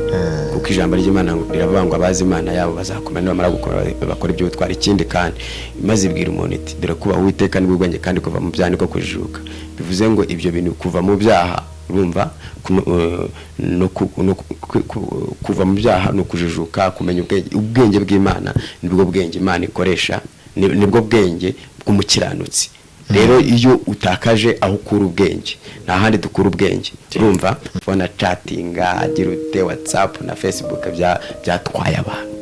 kuko ijambo ry'Imana riravuga ngo abazi Imana yabo bazakomera, nibamara gukomera bakora ibyo bitwara. Ikindi kandi, maze ibwira umuntu iti: "Dore kubaha Uwiteka nibwo ubwenge, kandi kuva mu byaha niko kujijuka." Bivuze ngo ibyo bintu, kuva mu byaha, urumva no kuva mu byaha ni ukujijuka, kumenya ubwenge. Ubwenge bw'Imana nibwo bwenge Imana ikoresha, nibwo bwenge bw'umukiranutsi. Rero iyo utakaje aho ukura ubwenge, nta handi dukura ubwenge. Urumva ubona chatting, agira ute, WhatsApp na Facebook byatwaye abantu,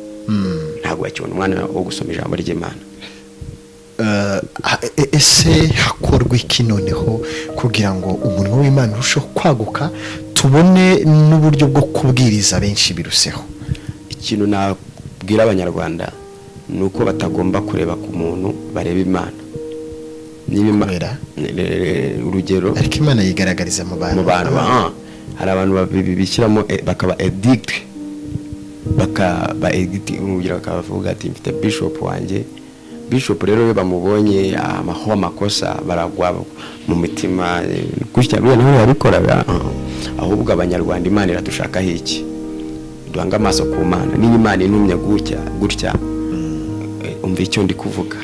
ntabwo bakibona umwanya wo gusoma ijambo ry'Imana. Ese hakorwa iki noneho kugira ngo umurimo w'Imana urusheho kwaguka, tubone n'uburyo bwo kubwiriza benshi biruseho? Ikintu nabwira Abanyarwanda ni uko batagomba kureba ku muntu, bareba Imana. Niba Kubera? Urugero, Ariko Imana yigaragariza mu bantu. Mu bantu, hari abantu bishyiramo, bakaba addict, bakaba addict. Urugero, bakavuga ati: "Mfite bishop wanjye." Bishop rero iyo bamubonye amaho amakosa, baragwa mu mitima, gutya buriya nawe yabikora. Ahubwo Abanyarwanda, Imana iradushakaho iki? Duhange amaso ku Mana. Niba Imana intumye gutya gutya, umva icyo ndi kuvuga,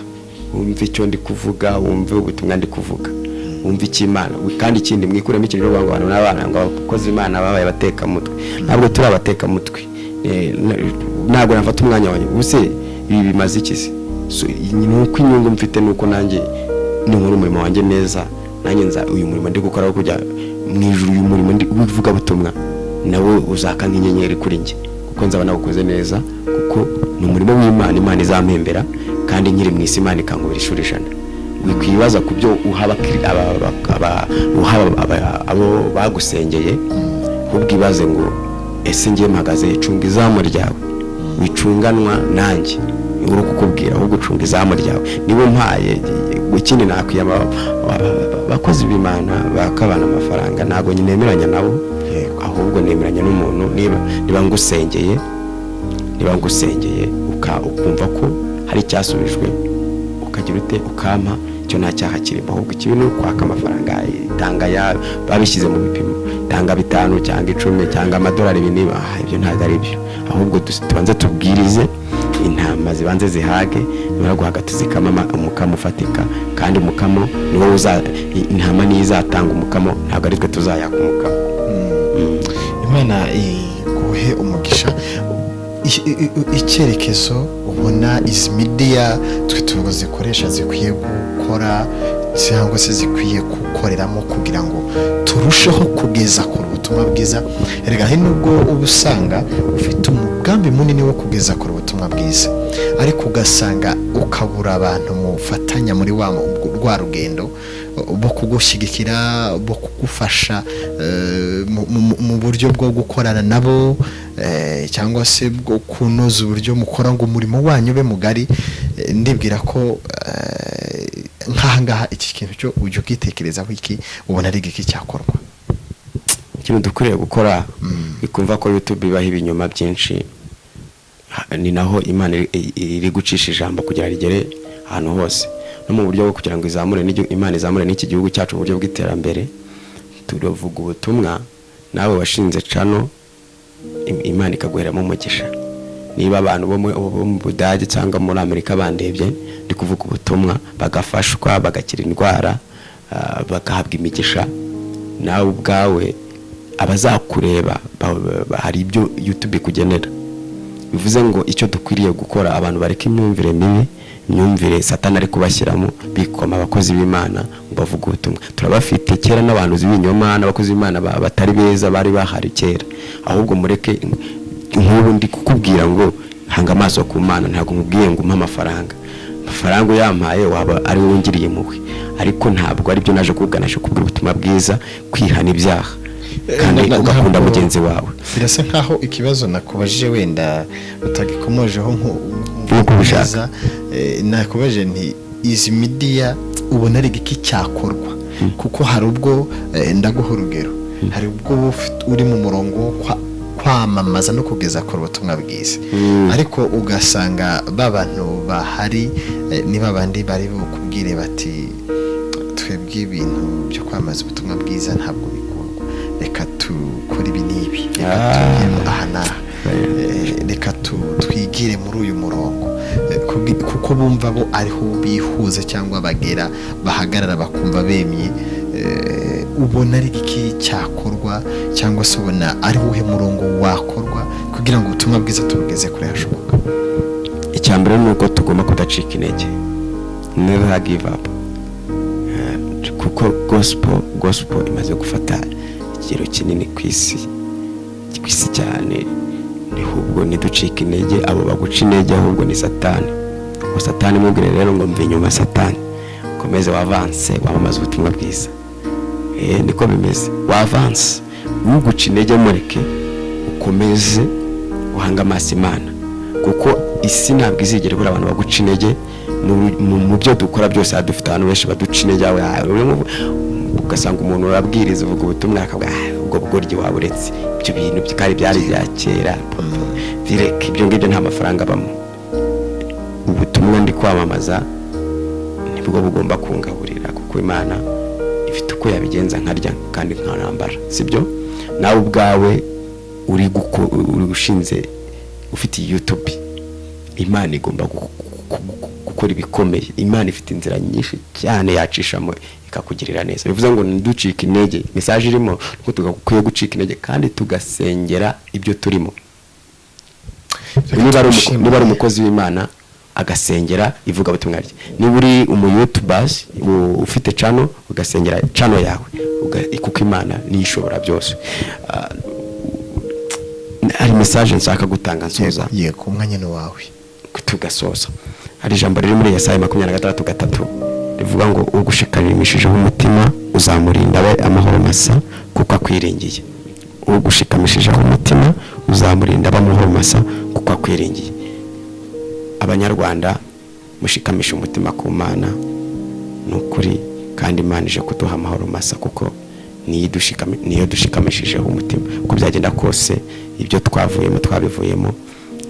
wumve icyo ndi kuvuga, wumve ubutumwa ndi kuvuga, wumve icyo Imana. Kandi ikindi, mwikuremo ikintu cyo kuvuga ngo abantu n'abana, ngo abakozi Imana babaye abatekamutwe. Ntabwo turi abatekamutwe. Ntabwo nafata umwanya wanjye ubuse ibi bimaze iki se? So, ni uko inyungu mfite ni uko nanjye ninkora umurimo wanjye neza, nanjye nza uyu murimo ndi gukora wo kujya mu ijuru, uyu murimo ndi w'ivugabutumwa. Nawe uzaka nk'inyenyeri kuri njye, kuko nzaba nawukoze neza, kuko ni umurimo w'Imana, Imana izampembera, kandi nkiri mu isi Imana ikankubira inshuro 100. Wikwibaza ku byo uha uha abo bagusengeye, ahubwo ibaze ngo: "Ese ngiye mpagaze?" Cunga izamu ryawe, wicunganwa nanjye uri kukubwira, ahubwo ucunga izamu ryawe. Niba umpaye ikindi, nakwiyama abakozi b'Imana bakabana amafaranga, ntabwo nemeranya nabo. Ahubwo nemeranya n'umuntu niba ngusengeye ukumva ko hari icyasubijwe, ukagira ute, ukampa icyo, nta cyaha kirimo. Ahubwo ikibi ni ukwaka amafaranga, tanga ya babishyize mu bipimo, tanga 5 cyangwa 10 cyangwa amadolari, ibi niba ibyo ntabwo ari byo. Ahubwo tubanze tubwirize intama, zibanze zihage, nimara guhaga tuzikama umukamo ufatika, kandi umukamo ni wowe uza, intama niyo izatanga umukamo, ntabwo ari twe tuzayaka umukamo. Imana iguhe umugisha. Icyerekezo ubona izi media twe tuvuga zikoresha zikwiye gukora cyangwa se zikwiye gukoreramo kugira ngo turusheho kugeza kure ubutumwa bwiza. Erega hari nubwo uba usanga ufite umugambi munini wo kugeza kure ubutumwa bwiza, ariko ugasanga ukabura abantu mufatanya muri wa rwa rugendo bo kugushyigikira, bo kugufasha mu buryo bwo gukorana nabo, cyangwa se bwo kunoza uburyo mukora ngo umurimo wanyu ube mugari. Ndibwira ko nk'aha ngaha iki kintu cyo ujya ukitekerezaho iki, ubona ari igiki cyakorwa? Ikintu dukwiriye gukora, bikumva ko YouTube ibaho ibinyoma byinshi, ni naho Imana iri gucisha ijambo kugira rigere ahantu hose, no mu buryo bwo kugira ngo izamure Imana izamure n'iki gihugu cyacu mu buryo bw'iterambere. Turavuga ubutumwa, nawe washinze channel, Imana ikaguheramo umugisha. Niba abantu bo mu Budage cyangwa muri Amerika bandebye ndi kuvuga ubutumwa, bagafashwa, bagakira indwara, bagahabwa imigisha, nawe ubwawe abazakureba hari ibyo YouTube ikugenera. Bivuze ngo icyo dukwiriye gukora, abantu bareka imyumvire mibi, imyumvire Satani ari kubashyiramo, bikoma abakozi b'Imana ngo bavuge ubutumwa. Turabafite kera n'abantu b'ibinyoma n'abakozi b'Imana batari beza bari bahari kera. Ahubwo mureke, nk'ubu ndi kukubwira ngo hanga amaso ku Mana, ntabwo nkubwiye ngo umpe amafaranga. Amafaranga uyampaye waba ari wowe ungiriye impuhwe, ariko ntabwo aribyo naje kuvuga. Naje kubwira ubutumwa bwiza, kwihana ibyaha kandi ugakunda mugenzi wawe. Birasa nkaho ikibazo nakubajije wenda utagikomojeho Nk'uko ubishaka. neza. Nakubajije nti izi media ubona ari igiki cyakorwa? Kuko hari ubwo, ndaguha urugero, hari ubwo uba uri mu murongo wo kwamamaza no kugeza kure ubutumwa bwiza, ariko ugasanga ba bantu bahari, ni ba bandi bari bukubwire bati: "Twebwe ibintu byo kwamamaza ubutumwa bwiza ntabwo bikundwa, reka dukore ibi n'ibi, reka tujye aha n'aha, reka twigire muri uyu murongo." Kuko bumva bo ariho bihuza cyangwa bagera bahagarara bakumva bemye. Ubona ari iki cyakorwa, cyangwa se ubona ari uwuhe murongo wakorwa kugira ngo ubutumwa bwiza tubugeze kure hashoboka? Icya mbere ni uko tugomba kudacika intege, never give up, kuko gospel imaze gufata ikigero kinini ku isi cyane. Ahubwo ntiducike intege. Abo baguca intege ahubwo ni Satani. Ngo Satani mubwire rero ngo: "Mve inyuma Satani, ukomeze wavanse, wamamaze ubutumwa bwiza." Niko bimeze, wavanse, uguca intege mureke, ukomeze uhange amaso Imana, kuko isi ntabwo izigera ibura abantu baguca intege. Mu byo dukora byose aha dufite abantu benshi baduca intege. Ugasanga umuntu urabwiriza, uvuga ubutumwa, akavuga: "Ah, ubwo bugoryi waba uretse ibyo bintu kandi byari ibya kera, bireke ibyo ngibyo, nta mafaranga abamo." Ubutumwa ndi kwamamaza nibwo bugomba kungaburira, kuko Imana ifite uko yabigenza nkarya kandi nkanambara, sibyo? Nawe ubwawe uri ushinze, ufite YouTube, Imana igomba gukora ibikomeye. Imana ifite inzira nyinshi cyane yacishamo ikakugirira neza. Bivuze ngo ntiducike intege. Message irimo nuko tugakwiye gucika intege kandi tugasengera ibyo turimo. Niba ari umukozi w'Imana, agasengera ivugabutumwa rye. Niba uri umuyutubazi ufite channel, ugasengera channel yawe, kuko Imana niyo ishobora byose. Hari message nshaka gutanga nsoza. Yego, umwanya ni wawe. Tugasoza, hari ijambo riri muri Yesaya 26:3 rivuga ngo: "Ugushikamishijeho umutima uzamurinda abe amahoro masa kuko akwiringiye." Ugushikamishijeho umutima uzamurinda abe amahoro masa kuko akwiringiye. Abanyarwanda, mushikamishe umutima ku Mana, ni ukuri, kandi Imana ije kuduha amahoro masa kuko niyo dushikamishijeho umutima. Uko byagenda kose, ibyo twavuyemo twabivuyemo,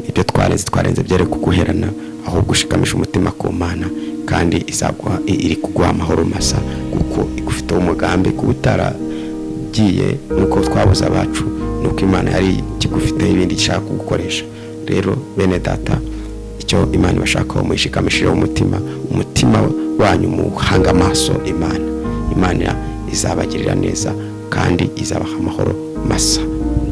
ibyo twarenze twarenze, byere kuguherana, ahubwo ushikamisha umutima ku Mana, kandi izaguha, iri kuguha amahoro masa kuko igufiteho umugambi. Kuba utaragiye nuko twabuze abacu, nuko Imana yari ikigufiteho ibindi ishaka kugukoresha. Rero bene data, icyo Imana ibashakaho, muyishikamishijeho umutima, umutima wanyu muhanga amaso Imana. Imana izabagirira neza kandi izabaha amahoro masa.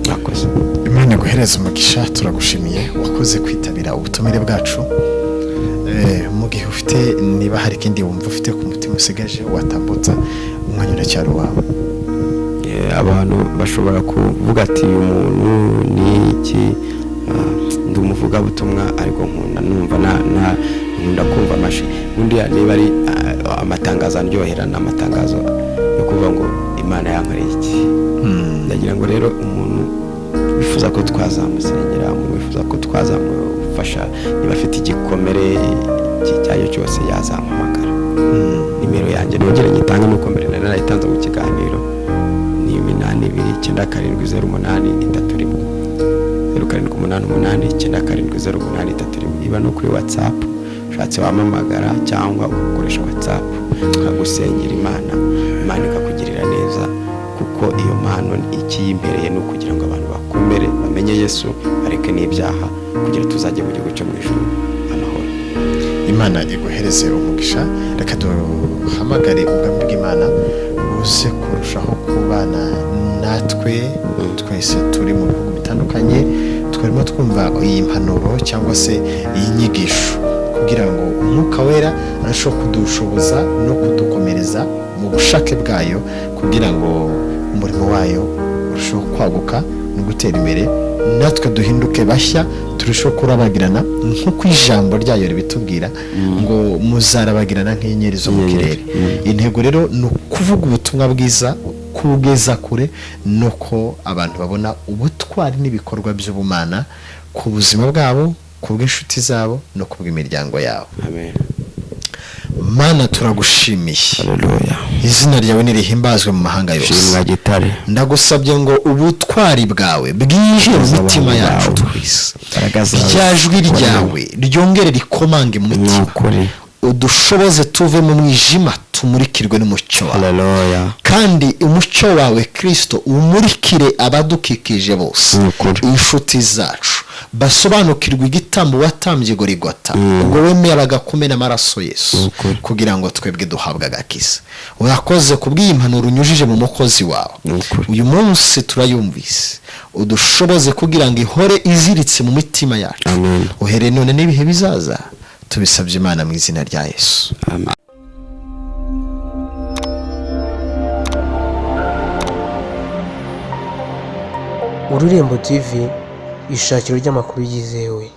Mwakoze. Imana iguhereze umugisha, turagushimiye, wakoze kwitabira ubutumire bwacu. Mu gihe ufite, niba hari ikindi wumva ufite ku mutima usigaje watambutsa, umwanya uracyari uwawe. Abantu bashobora kuvuga ati: "Uyu muntu ni iki?" Ndi umuvugabutumwa, ariko nkunda numva nkunda kumva amashi. Ubundi niba ari amatangazo andyohera, ni amatangazo yo kuvuga ngo Imana yankoreye iki. Ndagira ngo rero umuntu wifuza ko twazamusengera, umuntu wifuza ko twazamufasha, niba afite igikomere icyo ari cyo cyose, yazampamagara. Nimero yanjye nongere nyitange nuko mbere nari narayitanze mu kiganiro, ni 8297083 1, 0788 970 831. Iba no kuri WhatsApp, ushatse wampamagara cyangwa ugakoresha WhatsApp, nkagusengera Imana, Imana ikakugirira neza, kuko iyo mpano ikiyimpereye ni ukugira ngo abantu bakomere, bamenye Yesu, bareke n'ibyaha, kugira tuzajye mu gihugu cyo mu ijuru amahoro. Imana iguhereze umugisha. Reka duhamagare ubwami bw'Imana buze kurushaho kubana natwe twese turi mu bihugu bitandukanye twarimo twumva iyi mpanuro cyangwa se iyi nyigisho, kugira ngo Umwuka Wera arusheho kudushoboza no kudukomereza mu bushake bwayo, kugira ngo umurimo wayo urusheho kwaguka no gutera imbere, natwe duhinduke bashya, turusheho kurabagirana nk'uko ijambo ryayo ribitubwira ngo: "Muzarabagirana nk'inyenyeri zo mu kirere." Intego rero ni ukuvuga ubutumwa bwiza, kubugeza kure, nuko abantu babona ubutwari n'ibikorwa by'ubumana ku buzima bwabo, ku bw'inshuti zabo no ku bw'imiryango yabo. Amen. Mana, turagushimiye. Haleluya. Izina ryawe nirihimbazwe mu mahanga yose. Shimwa Gitare. Ndagusabye ngo ubutwari bwawe bwije mu mitima yacu twese. Imbaraga zawe. Rya jwi ryawe ryongere rikomange mu Ni mitima, ukuri. udushoboze tuve mu mwijima, tumurikirwe n'umucyo wawe. Haleluya. Kandi umucyo wawe Kirisito umurikire abadukikije bose, Ni ukuri. inshuti zacu basobanukirwe igitambo watambye Gorigota, ubwo wemeraga kumena amaraso Yesu Ni ukuri. kugira ngo twebwe duhabwe agakiza. Urakoze kubw'iyi mpanuro unyujije mu mukozi wawe. Ni ukuri. Uyu munsi turayumvise, udushoboze kugira ngo ihore iziritse mu mitima yacu, Amen. uhereye none n'ibihe bizaza. Tubisabye Imana mu izina rya Yesu. Amen. Ururembo TV, ishakiro ry'amakuru yizewe.